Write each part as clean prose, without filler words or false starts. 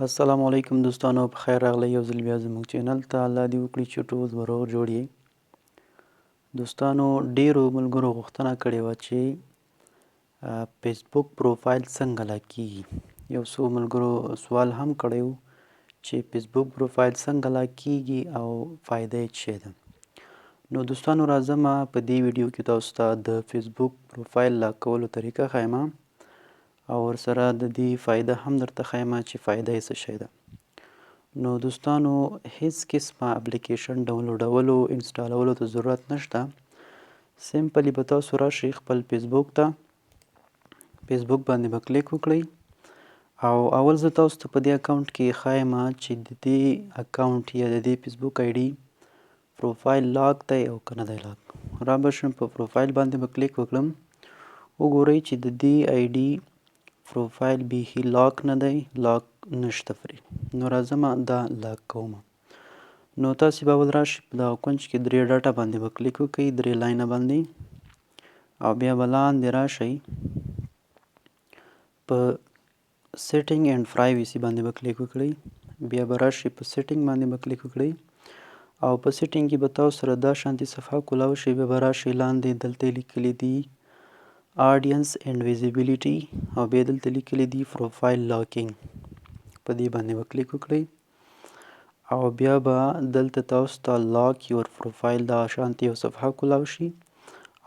السلام علیکم دوستانو، په خیر راغلی یو ځل بیا زموږ چینل ته. الله دې وکړي چې ټول به روغ جوړ یې. دوستانو، ډیرو ملګرو غوښتنه کړې وه چې فیسبوک پروفایل څنګه لاک کیږي. یو څو ملګرو سوال هم کړی و چې فیسبوک پروفایل څنګه لاک کیږي او فایده یې څه ده. نو دوستانو، راځم په دې ویډیو کې تاسو ته د فیسبوک پروفایل لاک کولو طریقه ښایم او ورسره د دې فایده هم درته ښایم چې فایده یې څه شی ده. نو دوستانو، هیڅ قسمه اپلیکیشن ډاونلوډولو انسټالولو ته ضرورت نشته. simply به تاسو راشئ خپل فیسبوک ته، فیسبوک باندې به کلیک وکړئ او اول زه تاسو ته په دې اکاونټ کې ښایم چې د دې اکاونټ یا د دې فیسبوک ID پروفایل لاک دی او که نه دی لاک. را به شم، په پروفایل باندې به کلیک وکړم. وګورئ چې د دې ID پروفایل بیخي لاک نه دی، لاک نشته پرې. نو راځم دا لاک کوم. نو تاسو به اول راشئ، په دغه کنج کې درې ډاټا باندې به کلیک وکړئ، درې لاینه باندې، او بیا به لاندې راشئ، په setting and privacy باندې به کلیک وکړئ. بیا به راشئ، په setting باندې به کلیک وکړئ او په setting کې به تاسو سره دا شانتي صفحه کولاو شي. بیا به راشئ لاندې، دلته لیکلي دي audience and visibility او بیا دلته لیکلي دي profile locking. په دې باندې به کلیک وکړئ او بیا به دلته تاسو ته lock your profile دا شانتي یو صفحه کولاو شي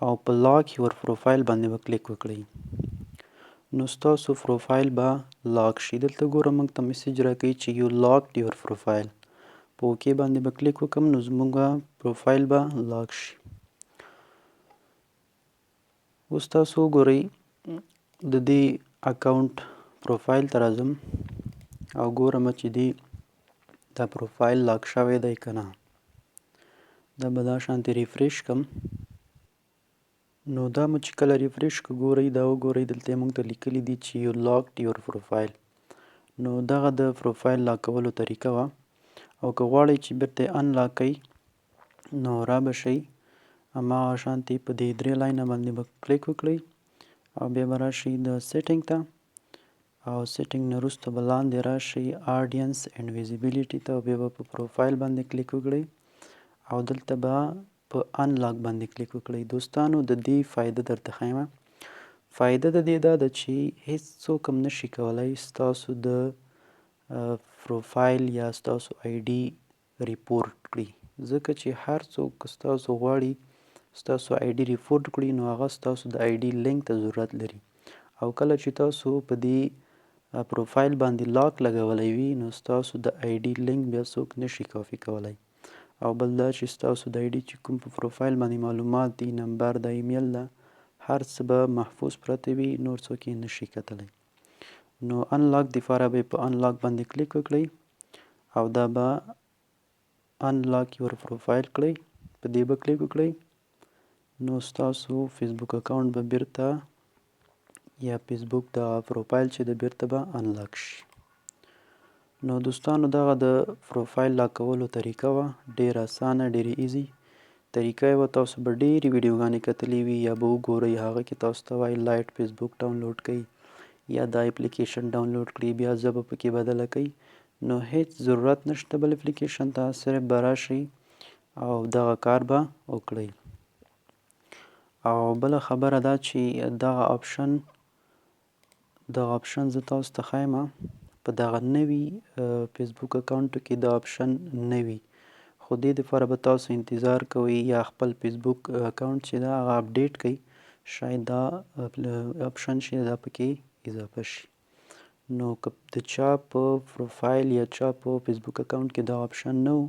او په lock your profile باندې به کلیک وکړئ، نو ستاسو پروفایل به لاک شي. دلته ګوره، موږ ته message راکوي چې you locked your profile. په okay باندې به کلیک وکړم، نو زموږ پروفایل به لاک شي. اوس تاسو وګورئ، د دې اکاونټ پروفایل ته راځم او ګورم چې دی دا پروفایل لاک شوی دی که نه. دا به دا شانتې refresh کم. نو دا مو چې کله refresh کو، ګورئ، دا وګورئ، دلته موږ ته لیکلي دي چې you locked your profile. نو دغه د پروفایل لاک کولو طریقه وه. او که غواړئ چې بیرته یې unlock کړئ، نو را به شئ، هماغه شانتې په دې درې لاینه باندې به کلیک وکړئ او بیا به راشئ د setting ته او setting نه وروسته به لاندې راشئ audience and visibility ته او بیا به په پروفایل باندې کلیک وکړئ او دلته به په unlock باندې کلیک وکړئ. دوستانو، د دې فایده درته ښایم. فایده د دې دا ده چې هیڅ څوک هم نشي کولای ستاسو د پروفایل یا ستاسو ID report کړي، ځکه چې هر څوک که ستاسو غواړي ستاسو ID report کړي، نو هغه ستاسو د ID link ته ضرورت لري. او کله چې تاسو په دې پروفایل باندې لاک لګولی وي، نو ستاسو د ID link بیا څوک نشي کاپي کولی. او بل دا چې ستاسو د ID چې کوم په پروفایل باندې معلومات دي، نمبر ده، ایمیل ده، هر څه به محفوظ پراته وي، نور څوک یې نشي کتلی. نو unlock دپاره به په unlock باندې کلیک وکړئ او دا به unlock your profile کړئ، په دې به کلیک وکړئ، نو ستاسو فیسبوک اکاونټ به بیرته یا فیسبوک د پروفایل چې د بیرته به unlock شي. نو دوستانو، دغه د پروفایل لاک کولو طریقه وه. ډېره اسانه، ډېره easy طریقه یې وه. تاسو به ډېرې ویډیوګانې کتلې وي یا به وګورئ، هغه کې تاسو ته وایي lite فیسبوک ډاونلوډ کړئ یا دا اپلیکیشن ډاونلوډ کړئ، بیا ژبه پکې بدله کړئ. نو هیڅ ضرورت نشته بل اپلیکیشن ته، صرف به راشئ او دغه کار به وکړئ. او بله خبره دا چې دغه آپشن زه تاسو ته ښایم، په دغه نوي فیسبوک اکاونټو کې دا آپشن نه وي، خو دې دپاره به تاسو انتظار کوئ یا خپل فیسبوک اکاونټ چې دا هغه اپډیټ کړئ، شاید دا آپشن چې دا پکې اضافه شي. نو که د چا په پروفایل یا چا په فیسبوک اکاونټ کې دا آپشن نه و،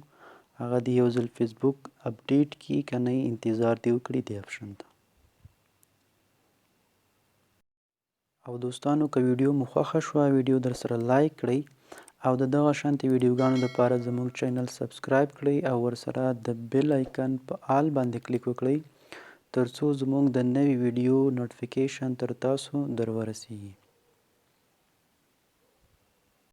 هغه دې یو ځل فیسبوک اپډیټ کړي، که نه انتظار دې وکړي دې آپشن ته. او دوستانو، که ویډیو مو خوښه شوه، ویډیو در سره لایک کړئ او د دغه شانتې ویډیوګانو لپاره زموږ چینل subscribe کړئ او ورسره د bell icon په all باندې کلیک وکړئ، ترڅو زموږ د نوې ویډیو notification تر تاسو در ورسیږي.